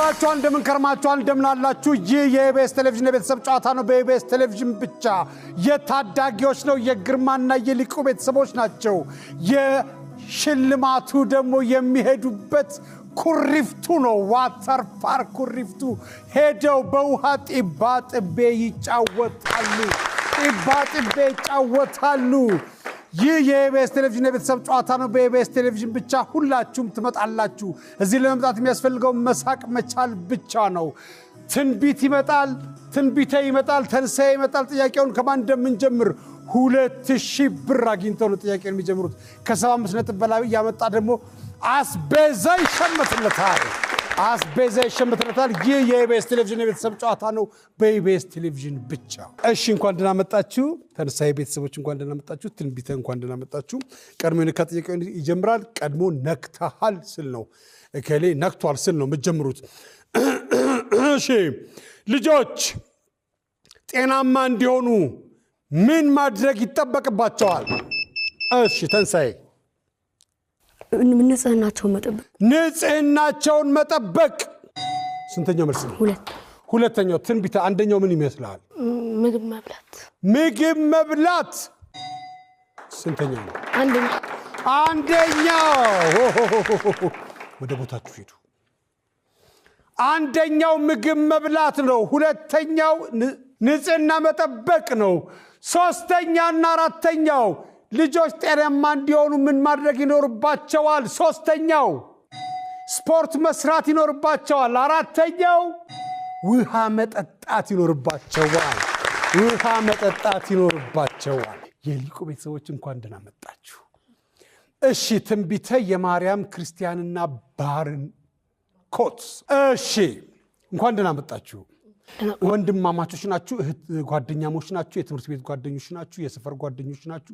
ውላችኋል? እንደምን ከርማችኋል? እንደምን አላችሁ? ይህ የኢቢኤስ ቴሌቪዥን የቤተሰብ ጨዋታ ነው። በኢቢኤስ ቴሌቪዥን ብቻ የታዳጊዎች ነው። የግርማና የሊቁ ቤተሰቦች ናቸው። የሽልማቱ ደግሞ የሚሄዱበት ኩሪፍቱ ነው። Water park ኩሪፍቱ ሄደው በውሃ ጢባ ጥቤ ይጫወታሉ። ጢባ ጥቤ ይጫወታሉ። ይህ የኢቢኤስ ቴሌቪዥን የቤተሰብ ጨዋታ ነው። በኢቢኤስ ቴሌቪዥን ብቻ ሁላችሁም ትመጣላችሁ። እዚህ ለመምጣት የሚያስፈልገው መሳቅ መቻል ብቻ ነው። ትንቢት ይመጣል፣ ትንቢተ ይመጣል፣ ተንሳኤ ይመጣል። ጥያቄውን ከማን እንደምንጀምር 2000 ብር አግኝተው ነው ጥያቄውን የሚጀምሩት። ከ75 ነጥብ በላይ እያመጣ ደግሞ አስቤዛ ይሸመትለታል። አስቤዛ ይሸመትለታል። ይህ የኢቢኤስ ቴሌቪዥን የቤተሰብ ጨዋታ ነው፣ በኢቢኤስ ቴሌቪዥን ብቻ። እሺ፣ እንኳን ደህና መጣችሁ ተንሳኤ ቤተሰቦች፣ እንኳን ደህና መጣችሁ። ትንቢተ እንኳን ደህና መጣችሁ። ቀድሞ የነካ ጥያቄውን ይጀምራል። ቀድሞ ነክተሃል ስል ነው፣ እከሌ ነክቷል ስል ነው የምትጀምሩት። እሺ፣ ልጆች ጤናማ እንዲሆኑ ምን ማድረግ ይጠበቅባቸዋል? እሺ ተንሳኤ። ንጽህናቸውን መጠበቅ። ንጽህናቸውን መጠበቅ ስንተኛው መልስ ነው? ሁለት። ሁለተኛው። ትንቢተ፣ አንደኛው ምን ይመስልሃል? ምግብ መብላት። ምግብ መብላት ስንተኛው ነው? አንደኛ። አንደኛው። ወደ ቦታችሁ ሂዱ። አንደኛው ምግብ መብላት ነው። ሁለተኛው ንጽህና መጠበቅ ነው። ሶስተኛና አራተኛው ልጆች ጤናማ እንዲሆኑ ምን ማድረግ ይኖርባቸዋል? ሶስተኛው ስፖርት መስራት ይኖርባቸዋል። አራተኛው ውሃ መጠጣት ይኖርባቸዋል። ውሃ መጠጣት ይኖርባቸዋል። የሊቁ ቤተሰቦች እንኳን ደህና መጣችሁ። እሺ፣ ትንቢተ የማርያም ክርስቲያንና ባርን ኮት። እሺ፣ እንኳን ደህና መጣችሁ። ወንድማማቾች ናችሁ? እህት ጓደኛሞች ናችሁ? የትምህርት ቤት ጓደኞች ናችሁ? የሰፈር ጓደኞች ናችሁ?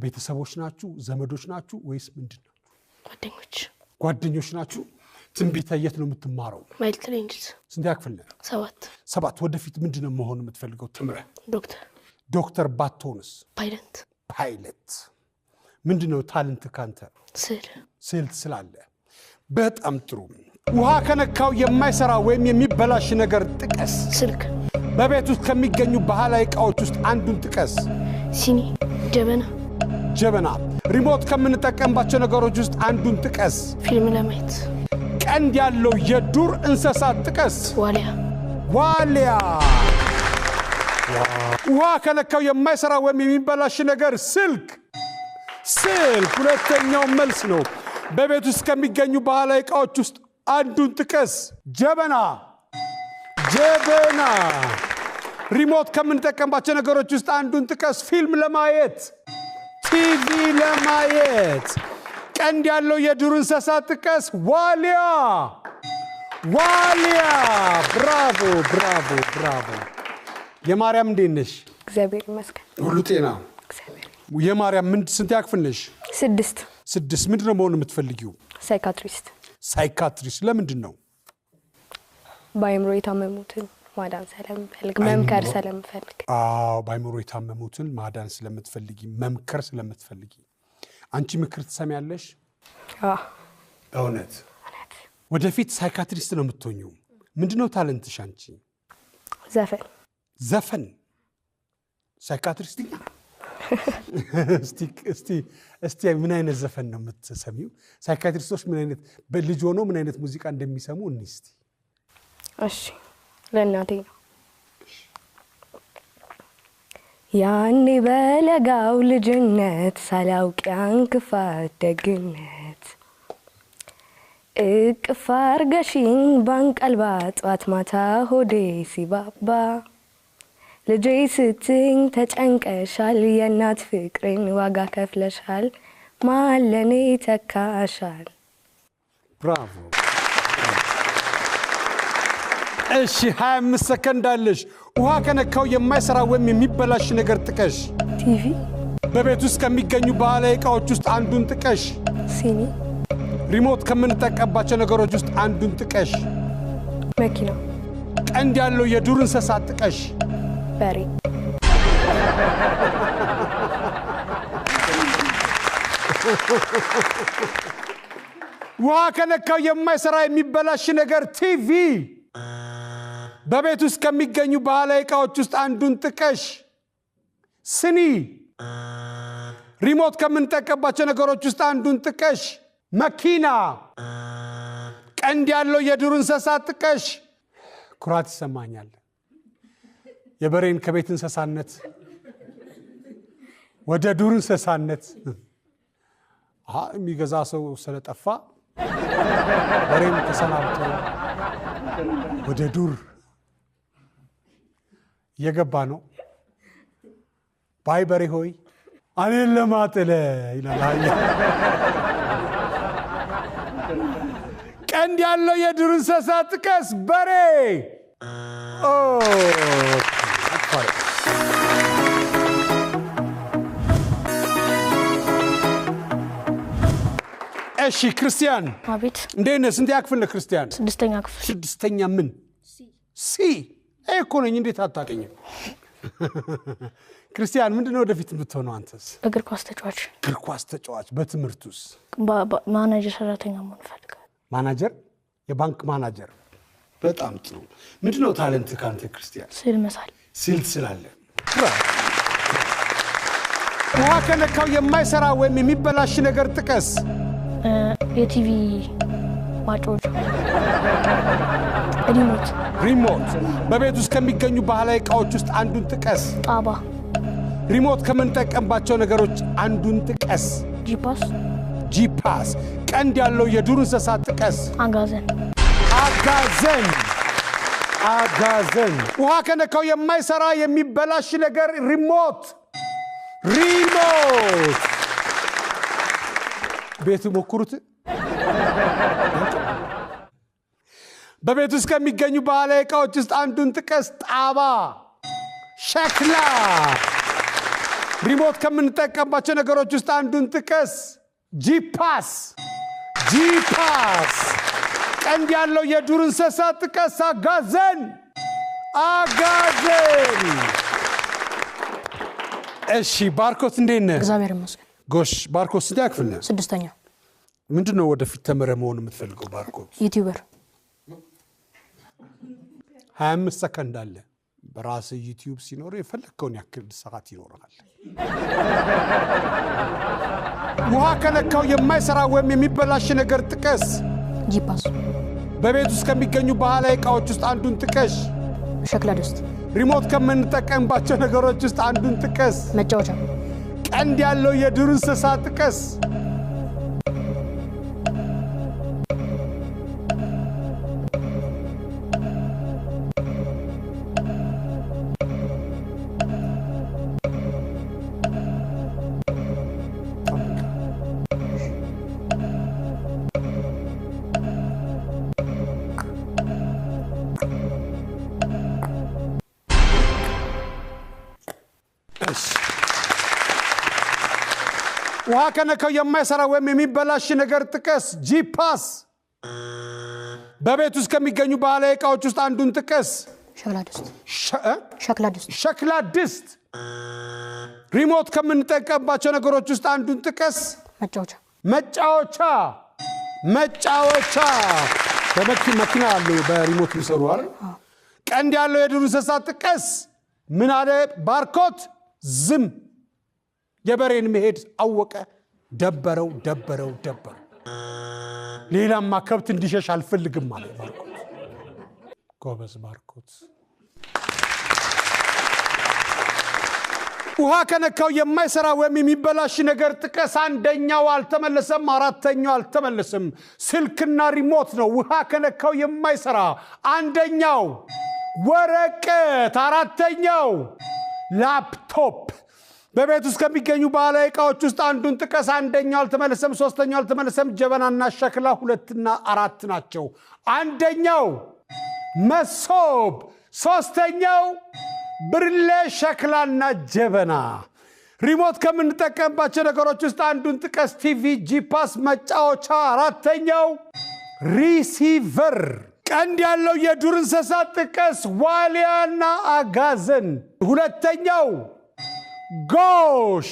ቤተሰቦች ናችሁ? ዘመዶች ናችሁ? ወይስ ምንድን ናችሁ? ጓደኞች። ጓደኞች ናችሁ። ትንቢተ የት ነው የምትማረው? My Little Angels። ስንተኛ ክፍል ነህ? 7። 7። ወደፊት ምንድን ነው መሆን የምትፈልገው ተምረህ? ዶክተር። ዶክተር ባትሆንስ? ፓይለት። ፓይለት። ምንድን ነው talent ካንተ? ስዕል። ስዕል ትስላለህ። በጣም ጥሩ። ውሃ ከነካው የማይሰራ ወይም የሚበላሽ ነገር ጥቀስ። ስልክ። በቤት ውስጥ ከሚገኙ ባህላዊ ዕቃዎች ውስጥ አንዱን ጥቀስ። ሲኒ፣ ጀበና። ጀበና። Remote ከምንጠቀምባቸው ነገሮች ውስጥ አንዱን ጥቀስ። ፊልም ለማየት። ቀንድ ያለው የዱር እንስሳ ጥቀስ። ዋሊያ። ዋሊያ። ውሃ ከነካው የማይሰራ ወይም የሚበላሽ ነገር ስልክ። ስልክ ሁለተኛው መልስ ነው። በቤት ውስጥ ከሚገኙ ባህላዊ ዕቃዎች ውስጥ አንዱን ጥቀስ። ጀበና። ጀበና። Remote ከምንጠቀምባቸው ነገሮች ውስጥ አንዱን ጥቀስ። ፊልም ለማየት፣ ቲቪ ለማየት። ቀንድ ያለው የዱር እንስሳ ጥቀስ። ዋሊያ። ዋሊያ። Bravo bravo bravo። የማርያም እንዴት ነሽ? እግዚአብሔር ይመስገን። ሁሉ ጤና? እግዚአብሔር። የማርያም ምን ስንተኛ ክፍል ነሽ? 6። 6። ምንድን ነው መሆን የምትፈልጊው? Psychiatrist። Psychiatrist ለምንድን ነው? በአእምሮ የታመሙትን ማዳን ስለምፈልግ፣ መምከር ስለምፈልግ። አዎ፣ በአእምሮ የታመሙትን ማዳን ስለምትፈልጊ፣ መምከር ስለምትፈልጊ። አንቺ ምክር ትሰሚያለሽ? አዎ። እውነት? እውነት። ወደፊት psychiatrist ነው የምትሆኚው። ምንድነው talent ሽ አንቺ? ዘፈን። ዘፈን? Psychiatrist? እስቲ ምን አይነት ዘፈን ነው የምትሰሚው? Psychiatrist ኦች ምን አይነት በልጅ ሆኖ ምን አይነት ሙዚቃ እንደሚሰሙ እንይ እስቲ። እሺ፣ ለእናቴ ነው። ያኔ በለጋው ልጅነት ሳላውቅ ያን ክፋት ደግነት እቅፍ አርገሽኝ ባንቀልባ ጧት ማታ ሆዴ ሲባባ ልጄ ስትኝ ተጨንቀሻል የእናት ፍቅርን ዋጋ ከፍለሻል ማን ለኔ ተካሻል። Bravo። እሺ፣ 25 ሰከንድ አለሽ። ውሃ ከነካው የማይሰራ ወይም የሚበላሽ ነገር ጥቀሽ። ቲቪ። በቤት ውስጥ ከሚገኙ ባህላዊ ዕቃዎች ውስጥ አንዱን ጥቀሽ። ሲኒ። Remote ከምንጠቀምባቸው ነገሮች ውስጥ አንዱን ጥቀሽ። መኪና። ቀንድ ያለው የዱር እንስሳ ጥቀሽ። በሬ። ውሃ ከነካው የማይሰራ የሚበላሽ ነገር ቲቪ። በቤት ውስጥ ከሚገኙ ባህላዊ ዕቃዎች ውስጥ አንዱን ጥቀሽ። ስኒ። Remote ከምንጠቀምባቸው ነገሮች ውስጥ አንዱን ጥቀሽ። መኪና። ቀንድ ያለው የዱር እንስሳ ጥቀሽ። ኩራት ይሰማኛል። የበሬን ከቤት እንስሳነት ወደ ዱር እንስሳነት የሚገዛ ሰው ስለጠፋ በሬም ተሰናብቶ ወደ ዱር እየገባ ነው። Bye በሬ ሆይ እኔን ለማጥለ ይላል አህያ። ቀንድ ያለው የዱር እንስሳ ጥቀስ። በሬ። ኦ፣ እሺ ክርስቲያን። አቤት። እንዴት ነህ? ስንተኛ ክፍል ነህ ክርስቲያን? ስድስተኛ ክፍል። ስድስተኛ ምን? C። እኮ ነኝ። እንዴት አታውቅኝም? ክርስቲያን፣ ምንድን ነው ወደፊት የምትሆነው አንተስ? እግር ኳስ ተጫዋች። እግር ኳስ ተጫዋች። በትምህርቱስ? ማናጀር ሰራተኛ መሆን እፈልጋለሁ። ማናጀር፣ የባንክ ማናጀር። በጣም ጥሩ። ምንድን ነው talent ካንተ ክርስቲያን? ስዕል መሳል። ስዕል ትስላለህ። ውሃ ከነካው የማይሰራ ወይም የሚበላሽ ነገር ጥቀስ። የቲቪ ማጫወቻ፣ remote። Remote። በቤት ውስጥ ከሚገኙ ባህላዊ ዕቃዎች ውስጥ አንዱን ጥቀስ። ጣባ። Remote ከምንጠቀምባቸው ነገሮች አንዱን ጥቀስ። ጂፓስ። ጂፓስ። ቀንድ ያለው የዱር እንስሳ ጥቀስ። አጋዘን። አጋዘን። አጋዘን። ውሃ ከነካው የማይሰራ የሚበላሽ ነገር remote። Remote። ቤቱ ሞክሩት። በቤት ውስጥ ከሚገኙ ባህላዊ ዕቃዎች ውስጥ አንዱን ጥቀስ። ጣባ፣ ሸክላ። Remote ከምንጠቀምባቸው ነገሮች ውስጥ አንዱን ጥቀስ። ጂፓስ። ጂፓስ። ቀንድ ያለው የዱር እንስሳ ጥቀስ። አጋዘን። አጋዘን። እሺ ባርኮት እንዴት ነህ? እግዚአብሔር ይመስገን። ጎሽ ባርኮት፣ ስንተኛ ክፍል ነህ? ስድስተኛ። ምንድን ነው ወደፊት ተምረህ መሆን የምትፈልገው ባርኮት? YouTuber። 25 ሰከንድ አለ። በራስህ ዩቲዩብ ሲኖር የፈለግከውን ያክል ሰዓት ይኖርሃል። ውሃ ከነካው የማይሰራ ወይም የሚበላሽ ነገር ጥቀስ። ጂፓስ። በቤት ውስጥ ከሚገኙ ባህላዊ ዕቃዎች ውስጥ አንዱን ጥቀሽ። ሸክላ ድስት። Remote ከምንጠቀምባቸው ነገሮች ውስጥ አንዱን ጥቀስ። መጫወቻ። ቀንድ ያለው የዱር እንስሳ ጥቀስ። እሺ። ውሃ ከነካው የማይሰራ ወይም የሚበላሽ ነገር ጥቀስ። ጂፓስ። በቤት ውስጥ ከሚገኙ ባህላዊ ዕቃዎች ውስጥ አንዱን ጥቀስ። ሸክላ ድስት። እ? ሸክላ ድስት። ሸክላ ድስት። Remote ከምንጠቀምባቸው ነገሮች ውስጥ አንዱን ጥቀስ። መጫወቻ። መጫወቻ። መጫወቻ። በመኪና አሉ በ remote የሚሰሩ አይደል? ቀንድ ያለው የዱር እንስሳ ጥቀስ። ምን አለ ባርኮት? ዝም። የበሬን መሄድ አወቀ። ደበረው፣ ደበረው፣ ደበረው። ሌላማ ከብት እንዲሸሽ አልፈልግም አለ ባርኮት። ጎበዝ ባርኮት። ውሃ ከነካው የማይሰራ ወይም የሚበላሽ ነገር ጥቀስ። አንደኛው አልተመለሰም፣ አራተኛው አልተመለሰም። ስልክና remote ነው። ውሃ ከነካው የማይሰራ አንደኛው ወረቀት፣ አራተኛው ላፕቶፕ። በቤት ውስጥ ከሚገኙ ባህላዊ ዕቃዎች ውስጥ አንዱን ጥቀስ። አንደኛው አልተመለሰም፣ ሶስተኛው አልተመለሰም። ጀበናና ሸክላ 2ና 4 ናቸው። አንደኛው መሶብ፣ ሶስተኛው ብርሌ፣ ሸክላና ጀበና። Remote ከምንጠቀምባቸው ነገሮች ውስጥ አንዱን ጥቀስ። ቲቪ፣ ጂፓስ፣ መጫወቻ። አራተኛው receiver። ቀንድ ያለው የዱር እንስሳ ጥቀስ። ዋሊያና አጋዘን። ሁለተኛው ጎሽ፣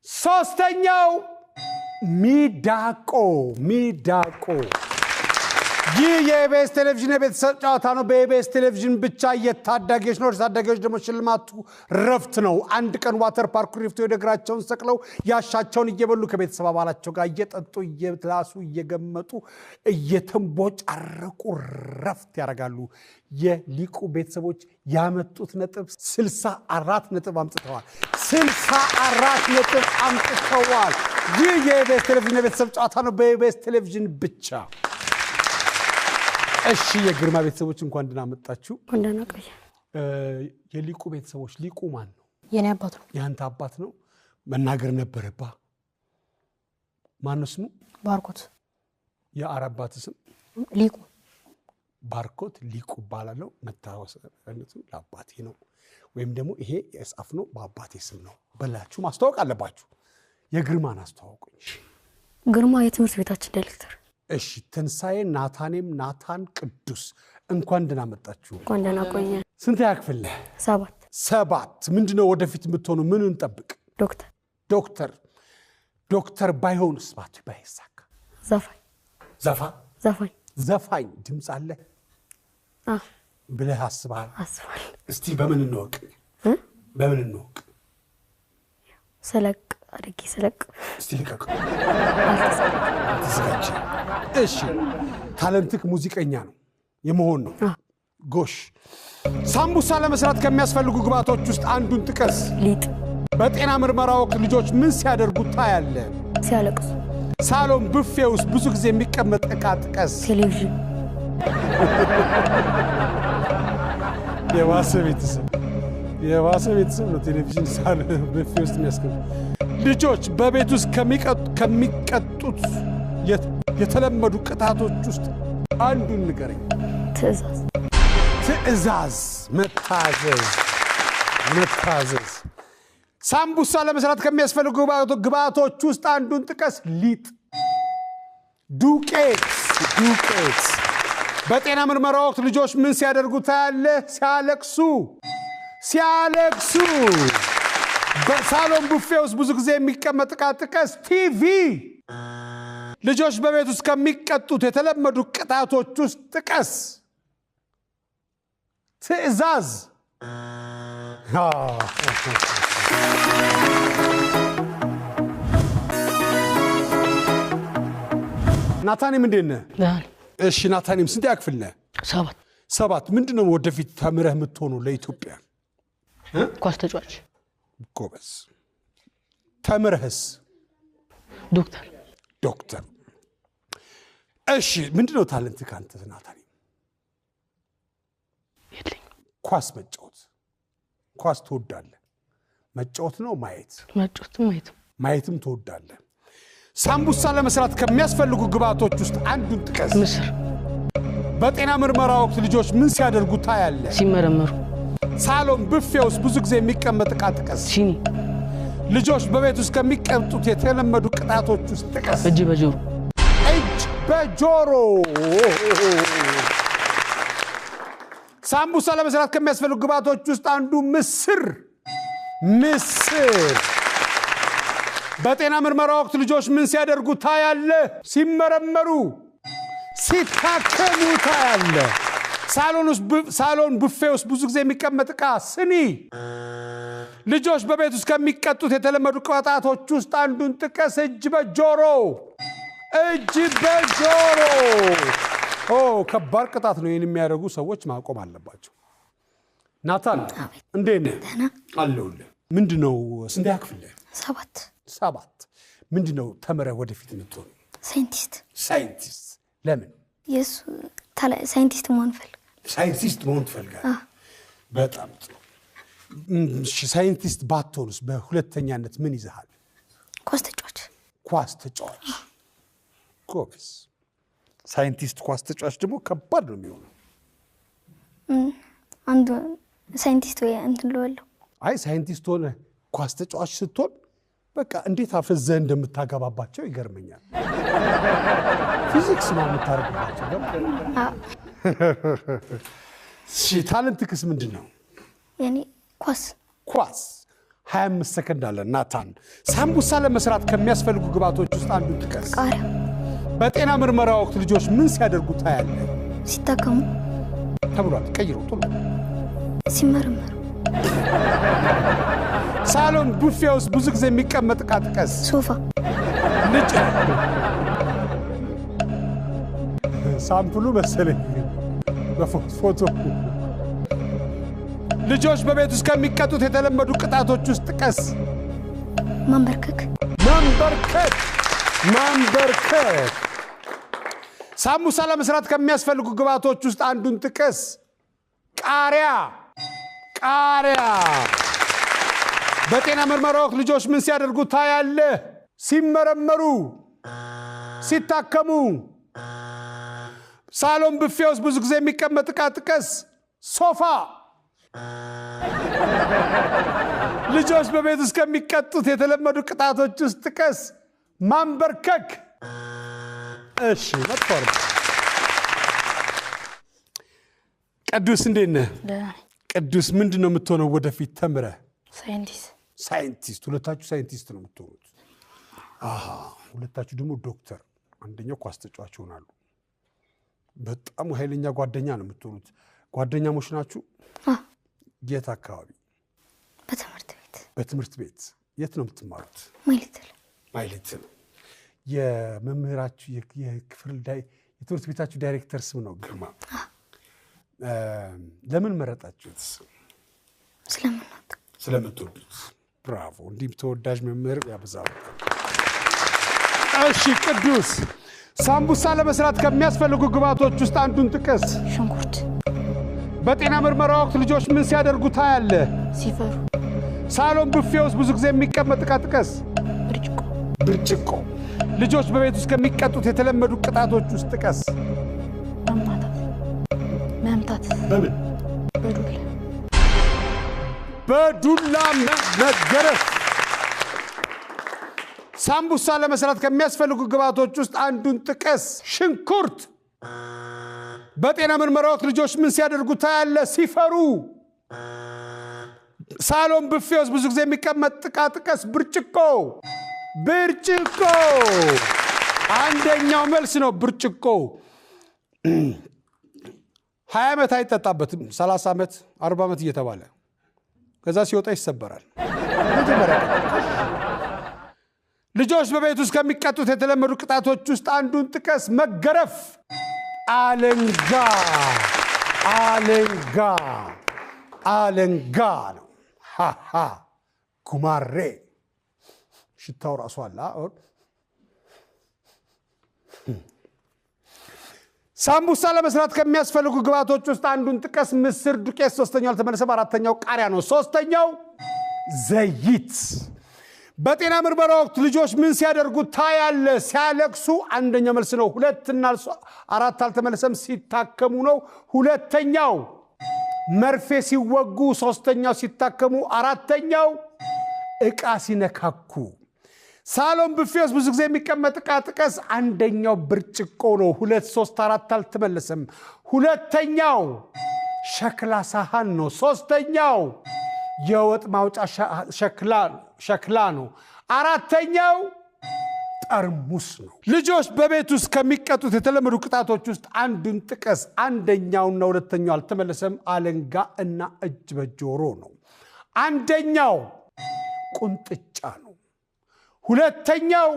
ሶስተኛው ሚዳቆ፣ ሚዳቆ። ይህ የኢቢኤስ ቴሌቪዥን የቤተሰብ ጨዋታ ነው። በኢቢኤስ ቴሌቪዥን ብቻ የታዳጊዎች ነው። ታዳጊዎች ደግሞ ሽልማቱ ረፍት ነው። አንድ ቀን water park ኩሪፍቱ ወደ እግራቸውን ሰቅለው ያሻቸውን እየበሉ፣ ከቤተሰብ አባላቸው ጋር እየጠጡ፣ እየላሱ፣ እየገመጡ፣ እየተንቦጫረቁ ረፍት ያደርጋሉ። የሊቁ ቤተሰቦች ያመጡት ነጥብ 64 ነጥብ አምጥተዋል። 64 ነጥብ አምጥተዋል። ይህ የኢቢኤስ ቴሌቪዥን የቤተሰብ ጨዋታ ነው። በኢቢኤስ ቴሌቪዥን ብቻ። እሺ፣ የግርማ ቤተሰቦች እንኳን ደህና መጣችሁ። እንኳን ደህና ቆየ። የሊቁ ቤተሰቦች፣ ሊቁ ማን ነው? የኔ አባት ነው። የአንተ አባት ነው። መናገር ነበረባ። ማን ነው ስሙ? ባርኮት። የአራት ስም? ሊቁ። ባርኮት ሊቁ እባላለሁ። መታወሰነቱ ለአባቴ ነው፣ ወይም ደግሞ ይሄ የጻፍነው በአባቴ ስም ነው በላችሁ ማስተዋወቅ አለባችሁ። የግርማን አስተዋውቁኝ። ግርማ የትምህርት ቤታችን ዳይሬክተር። እሺ፣ ትንሣኤ፣ ናታኔም፣ ናታን ቅዱስ እንኳን ደህና መጣችሁ። እንኳን ደህና ቆየ። ስንተኛ ክፍል ነህ? 7። 7። ምንድነው ወደፊት የምትሆኑ? ምን እንጠብቅ? ዶክተር። ዶክተር። ዶክተር ባይሆንስ፣ ባይሳካ? ዘፋኝ። ዘፋ ዘፋኝ። ዘፋኝ። ድምፅ አለ ብለህ አስበሃል? አስባለሁ። እስቲ በምን እንወቅ? በምን እንወቅ? ስለቅ አድርጌ ስለቅ። እስቲ ልቀቅ። አልተዘጋጀ። እሺ፣ ታለንትክ ሙዚቀኛ ነው የመሆን ነው። ጎሽ፣ ሳምቡሳ ለመስራት ከሚያስፈልጉ ግብዓቶች ውስጥ አንዱን ጥቀስ። ሊጥ። በጤና ምርመራ ወቅት ልጆች ምን ሲያደርጉ ታያለ? ሲያለቅሱ። ሳሎን ብፌ ውስጥ ብዙ ጊዜ የሚቀመጥ ዕቃ ጥቀስ። ቴሌቪዥን። የባሰ ቤተሰብ፣ የባሰ ቤተሰብ ነው። ቴሌቪዥን ሳሎን ብፌ ውስጥ የሚያስቀምጥ። ልጆች በቤት ውስጥ ከሚቀጡት የተለመዱ ቅጣቶች ውስጥ አንዱን ንገረኝ። ትዕዛዝ። ትዕዛዝ፣ መታዘዝ፣ መታዘዝ። ሳምቡሳ ለመስራት ከሚያስፈልጉ ግብዓቶች ውስጥ አንዱን ጥቀስ። ሊጥ፣ ዱቄት፣ ዱቄት። በጤና ምርመራ ወቅት ልጆች ምን ሲያደርጉ ታያለህ? ሲያለቅሱ፣ ሲያለቅሱ። በሳሎን ቡፌ ውስጥ ብዙ ጊዜ የሚቀመጥ ዕቃ ጥቀስ። ቲቪ። ልጆች በቤት ውስጥ ከሚቀጡት የተለመዱ ቅጣቶች ውስጥ ጥቀስ። ትዕዛዝ። ናታኔም እንዴት ነህ? እሺ ናታኔም፣ ስንት ክፍል ነህ? 7። 7። ምንድን ነው ወደፊት ተምረህ የምትሆነው ለኢትዮጵያ? ኳስ ተጫዋች። ጎበዝ። ተምረህስ? ዶክተር። ዶክተር። እሺ፣ ምንድን ነው ታለንት ካንተ ናታኔም? የለኝም። ኳስ መጫወት። ኳስ ትወዳለህ? መጫወት ነው ማየት? መጫወትም ማየትም። ማየትም ትወዳለህ። ሳምቡሳ ለመስራት ከሚያስፈልጉ ግብዓቶች ውስጥ አንዱን ጥቀስ። ምስር። በጤና ምርመራ ወቅት ልጆች ምን ሲያደርጉ ታያለህ? ሲመረመሩ። ሳሎን ብፌ ውስጥ ብዙ ጊዜ የሚቀመጥ ዕቃ ጥቀስ። ሲኒ። ልጆች በቤት ውስጥ ከሚቀጡት የተለመዱ ቅጣቶች ውስጥ ጥቀስ። እጅ በጆሮ። እጅ በጆሮ። ሳምቡሳ ለመስራት ከሚያስፈልጉ ግብዓቶች ውስጥ አንዱ ምስር፣ ምስር። በጤና ምርመራ ወቅት ልጆች ምን ሲያደርጉ ታያለህ? ሲመረመሩ፣ ሲታከሙ ታያለህ። ሳሎን ቡፌ ውስጥ ብዙ ጊዜ የሚቀመጥ ዕቃ ስኒ። ልጆች በቤት ውስጥ ከሚቀጡት የተለመዱ ቅጣቶች ውስጥ አንዱን ጥቀስ። እጅ በጆሮ፣ እጅ በጆሮ። ኦ፣ ከባድ ቅጣት ነው። ይህን የሚያደርጉ ሰዎች ማቆም አለባቸው። ናታን እንዴት ነህ? አለሁልህ። ምንድን ነው፣ ስንተኛ ክፍል ነህ? 7። 7። ምንድን ነው ተምረህ ወደፊት የምትሆነው? ሳይንቲስት። ሳይንቲስት። ለምን? የእሱ ሳይንቲስት መሆን እፈልጋለሁ። ሳይንቲስት መሆን ትፈልጋለህ? በጣም ጥሩ። እሺ፣ ሳይንቲስት ባትሆንስ በሁለተኛነት ምን ይዘሃል? ኳስ ተጫዋች። ኳስ ተጫዋች። ጎበዝ። ሳይንቲስት ኳስ ተጫዋች ደግሞ ከባድ ነው የሚሆነው። አንዱ ሳይንቲስት ወይ እንትን ልበለው። አይ፣ ሳይንቲስት ሆነ ኳስ ተጫዋች ስትሆን በቃ እንዴት አፍዘህ እንደምታገባባቸው ይገርመኛል። ፊዚክስ ነው የምታደርግባቸው። እሺ፣ talent ክስ ምንድን ነው? የኔ ኳስ። ኳስ። 25 ሰከንድ አለ። ናታን፣ ሳምቡሳ ለመስራት ከሚያስፈልጉ ግብዓቶች ውስጥ አንዱን ጥቀስ። ቃሪያ። በጤና ምርመራ ወቅት ልጆች ምን ሲያደርጉ ታያለህ? ሲታከሙ። ተብሏል። ቀይረው ቶሎ። ሲመረመሩ። ሳሎን ቡፌ ውስጥ ብዙ ጊዜ የሚቀመጥ ዕቃ ጥቀስ። ሶፋ። ልጅ sample ኡ መሰለኝ በፎቶ። ልጆች በቤት ውስጥ ከሚቀጡት የተለመዱ ቅጣቶች ውስጥ ጥቀስ። ማንበርከክ። ማንበርከክ፣ ማንበርከክ። ሳምቡሳ ለመስራት ከሚያስፈልጉ ግብዓቶች ውስጥ አንዱን ጥቀስ። ቃሪያ፣ ቃሪያ። በጤና ምርመራ ወቅት ልጆች ምን ሲያደርጉ ታያለህ? ሲመረመሩ፣ ሲታከሙ። ሳሎን ብፌ ውስጥ ብዙ ጊዜ የሚቀመጥ ዕቃ ጥቀስ። ሶፋ። ልጆች በቤት ውስጥ ከሚቀጡት የተለመዱ ቅጣቶች ውስጥ ጥቀስ። ማንበርከክ። እሺ፣ መጥፎ ነው። ቅዱስ እንዴት ነህ? ደህና ነኝ። ቅዱስ፣ ምንድን ነው የምትሆነው ወደፊት ተምረህ? ሳይንቲስት። ሳይንቲስት። ሁለታችሁ ሳይንቲስት ነው የምትሆኑት። አሃ፣ ሁለታችሁ ደግሞ ዶክተር፣ አንደኛው ኳስ ተጫዋች ይሆናሉ። በጣም ኃይለኛ ጓደኛ ነው የምትሆኑት። ጓደኛሞች ናችሁ? አዎ። የት አካባቢ? በትምህርት ቤት። በትምህርት ቤት። የት ነው የምትማሩት? My Little። My Little። የመምህራችሁ የክፍል የትምህርት ቤታችሁ ዳይሬክተር ስም ነው ግርማ። ለምን መረጣችሁት? ስለምንወድ። ስለምትወዱት። ብራቮ! እንዲህ ተወዳጅ መምህር ያበዛሉ። እሺ ቅዱስ፣ ሳምቡሳ ለመስራት ከሚያስፈልጉ ግብዓቶች ውስጥ አንዱን ጥቀስ። ሽንኩርት። በጤና ምርመራ ወቅት ልጆች ምን ሲያደርጉ ታያለህ? ሲፈሩ። ሳሎን ቡፌ ውስጥ ብዙ ጊዜ የሚቀመጥ ዕቃ ጥቀስ። ብርጭቆ። ብርጭቆ። ልጆች በቤት ውስጥ ከሚቀጡት የተለመዱ ቅጣቶች ውስጥ ጥቀስ። መማታት፣ መምታት። በምን? በዱላ። በዱላ መገረፍ። ሳምቡሳ ለመስራት ከሚያስፈልጉ ግብዓቶች ውስጥ አንዱን ጥቀስ። ሽንኩርት። በጤና ምርመራ ወቅት ልጆች ምን ሲያደርጉ ታያለህ? ሲፈሩ። ሳሎን ብፌ ውስጥ ብዙ ጊዜ የሚቀመጥ ዕቃ ጥቀስ። ብርጭቆ፣ ብርጭቆ። አንደኛው መልስ ነው ብርጭቆ። 20 ዓመት አይጠጣበትም፣ 30 ዓመት፣ 40 ዓመት እየተባለ ከዛ ሲወጣ ይሰበራል። መጀመሪያ ልጆች በቤት ውስጥ ከሚቀጡት የተለመዱ ቅጣቶች ውስጥ አንዱን ጥቀስ። መገረፍ። አለንጋ፣ አለንጋ፣ አለንጋ ነው። ሃሃ ጉማሬ ሽታው ራሱ አለ። ሳምቡሳ ለመስራት ከሚያስፈልጉ ግብዓቶች ውስጥ አንዱን ጥቀስ። ምስር፣ ዱቄት። ሶስተኛው አልተመለሰም። አራተኛው ቃሪያ ነው። ሶስተኛው ዘይት። በጤና ምርመራ ወቅት ልጆች ምን ሲያደርጉ ታያለህ? ሲያለቅሱ። አንደኛው መልስ ነው። ሁለትና አራት አልተመለሰም። ሲታከሙ ነው። ሁለተኛው መርፌ ሲወጉ፣ ሶስተኛው ሲታከሙ፣ አራተኛው ዕቃ ሲነካኩ። ሳሎን ብፌ ውስጥ ብዙ ጊዜ የሚቀመጥ ዕቃ ጥቀስ። አንደኛው ብርጭቆ ነው። ሁለት፣ ሶስት፣ አራት አልተመለሰም። ሁለተኛው ሸክላ ሳህን ነው። ሶስተኛው የወጥ ማውጫ ሸክላ ነው። አራተኛው ጠርሙስ ነው። ልጆች በቤት ውስጥ ከሚቀጡት የተለመዱ ቅጣቶች ውስጥ አንዱን ጥቀስ። አንደኛውና ሁለተኛው አልተመለሰም። አለንጋ እና እጅ በጆሮ ነው። አንደኛው ቁንጥጫ ነው። ሁለተኛው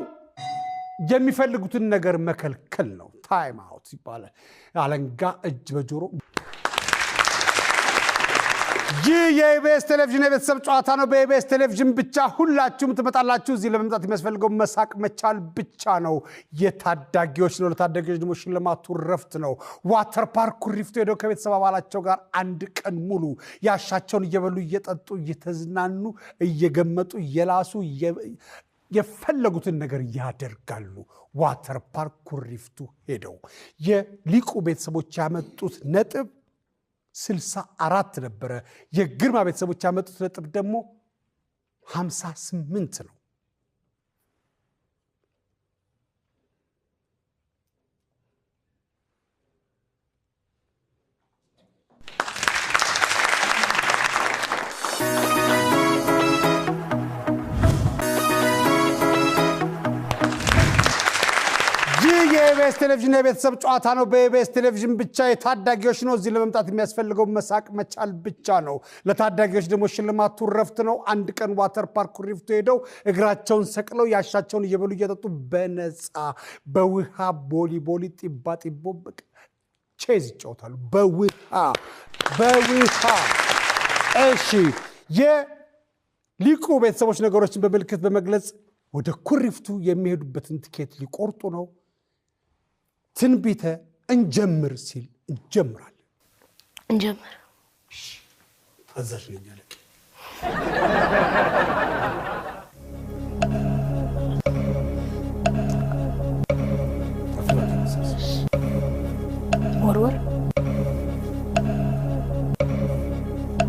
የሚፈልጉትን ነገር መከልከል ነው። Time out ይባላል። አለንጋ፣ እጅ በጆሮ። ይህ የኢቢኤስ ቴሌቪዥን የቤተሰብ ጨዋታ ነው። በኢቢኤስ ቴሌቪዥን ብቻ ሁላችሁም ትመጣላችሁ። እዚህ ለመምጣት የሚያስፈልገው መሳቅ መቻል ብቻ ነው። የታዳጊዎች ነው። ለታዳጊዎች ደግሞ ሽልማቱ ረፍት ነው። Water park ኩሪፍቱ ሄደው ከቤተሰብ አባላቸው ጋር አንድ ቀን ሙሉ ያሻቸውን እየበሉ፣ እየጠጡ፣ እየተዝናኑ፣ እየገመጡ፣ እየላሱ የፈለጉትን ነገር ያደርጋሉ። Water park ኩሪፍቱ ሄደው የሊቁ ቤተሰቦች ያመጡት ነጥብ 64 ነበረ። የግርማ ቤተሰቦች ያመጡት ነጥብ ደግሞ 58 ነው። የኢቢኤስ ቴሌቪዥን የቤተሰብ ጨዋታ ነው። በኢቢኤስ ቴሌቪዥን ብቻ የታዳጊዎች ነው። እዚህ ለመምጣት የሚያስፈልገው መሳቅ መቻል ብቻ ነው። ለታዳጊዎች ደግሞ ሽልማቱ ረፍት ነው። አንድ ቀን water park ኩሪፍቱ ሄደው እግራቸውን ሰቅለው ያሻቸውን እየበሉ እየጠጡ በነፃ በውሃ ቦሊ ቦሊ ጢባ ጢቦ በቃ ቼዝ ይጫወታሉ። በውሃ በውሃ። እሺ፣ የሊቁ ቤተሰቦች ነገሮችን በምልክት በመግለጽ ወደ ኩሪፍቱ የሚሄዱበትን ትኬት ሊቆርጡ ነው። ትንቢተ እንጀምር ሲል እንጀምራለን። እንጀምር። ታዛዥ ነኝ አለቃ። መወርወር፣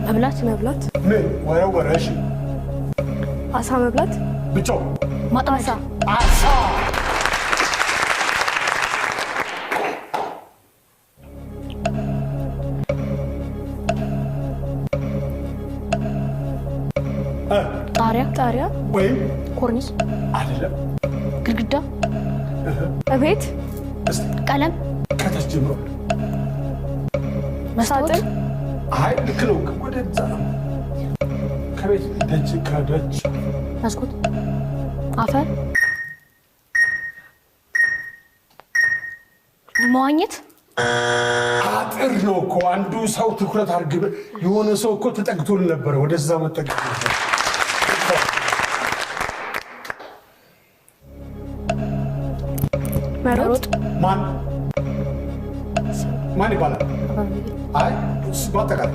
መብላት፣ መብላት፣ ምን ወረወረ? እሺ፣ አሳ መብላት፣ ብቻው ማጥመድ፣ አሳ። ጣሪያ፣ ጣሪያ፣ ወይም ኮርኒስ፣ አይደለም፣ ግድግዳ፣ እቤት፣ እስቲ ቀለም፣ ከታች ጀምሮ። መስታወት፣ ሳጥን፣ አይ ልክ ነው። ወደዛ ነው። ከቤት ደጅ ከደጅ። መስኮት፣ አፈር፣ መዋኘት፣ አጥር ነው እኮ። አንዱ ሰው ትኩረት አድርግ። የሆነ ሰው እኮ ተጠግቶን ነበረ። ወደዛ መጠጋት ነበር። መሮጥ፣ ማን ማን ይባላል? አይ እሱ በአጠቃላይ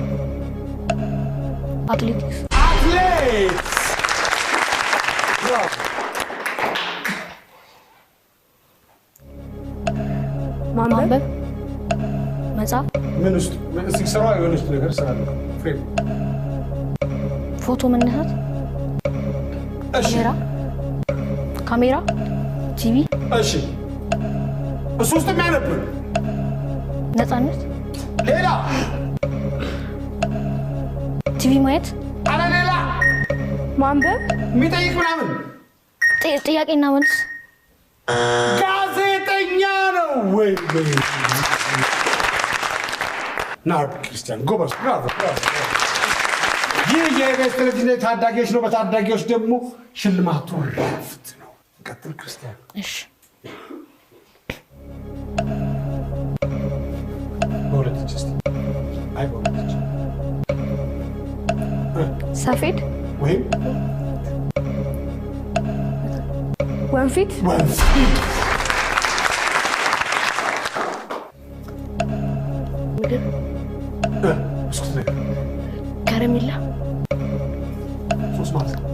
አትሌቲክስ፣ አትሌት። ብራቮ። ማንበብ፣ ማንበብ፣ መጻፍ፣ ምን ውስጥ እስኪ ስራዋ የሆነች ነገር ስራ ነው ፍሬም። ፎቶ መነሳት፣ እሺ፣ ካሜራ፣ ካሜራ፣ ቲቪ፣ እሺ፣ እሱ ውስጥ የሚያነብ። ነፃነት፣ ሌላ። ቲቪ ማየት፣ አረ ሌላ። ማንበብ፣ የሚጠይቅ ምናምን። ጥያቄና መልስ፣ ጋዜጠኛ ነው ወይ? ወይ ናርድ ክርስቲያን ጎበዝ፣ ብራቮ ብራቮ። ይህ የኢቢኤስ ቴሌቪዥን የታዳጊዎች ነው። በታዳጊዎች ደግሞ ሽልማቱ ረፍት ነው። ቀጥል ክርስቲያን። እሺ፣ በሁለት እጅ እስኪ። አይ በሁለት እጅ። ሰፌድ፣ ወይም ወንፊት፣ ወንፊት። ምግብ፣ ብስኩት ነገር። ከረሜላ፣ ሶስት ማለት ነው።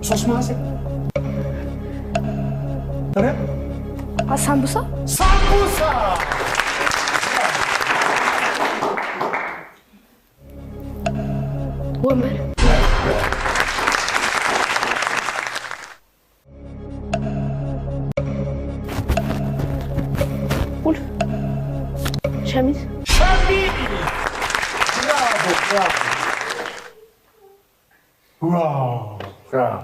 ሶስት ማዕዘን። ኧረ አሳምቡሳ፣ ሳምቡሳ። ወንበር፣ ቁልፍ፣ ሸሚዝ፣ ሸሚዝ። ብራቮ ብራቮ። ዋው ብራቮ።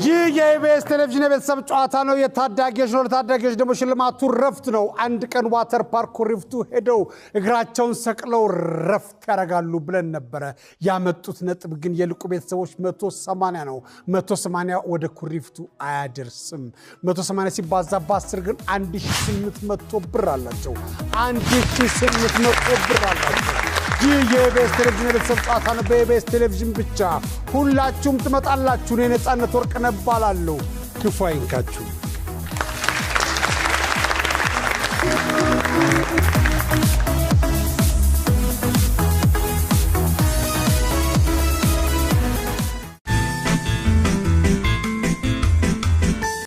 ይህ የኢቢኤስ ቴሌቪዥን የቤተሰብ ጨዋታ ነው። የታዳጊዎች ነው። ለታዳጊዎች ደግሞ ሽልማቱ ረፍት ነው። አንድ ቀን water park ኩሪፍቱ ሄደው እግራቸውን ሰቅለው ረፍት ያደርጋሉ ብለን ነበረ። ያመጡት ነጥብ ግን የልቁ ቤተሰቦች 180 ነው። 180 ወደ ኩሪፍቱ አያደርስም። 180 ሲባዛ በ10 ግን 1800 ብር አላቸው። 1800 ብር አላቸው። ይህ የኢቢኤስ ቴሌቪዥን የቤተሰብ ጨዋታ ነው። በኢቢኤስ ቴሌቪዥን ብቻ ሁላችሁም ትመጣላችሁ። እኔ ነፃነት ወርቅነህ እባላለሁ። ክፉ አይንካችሁ።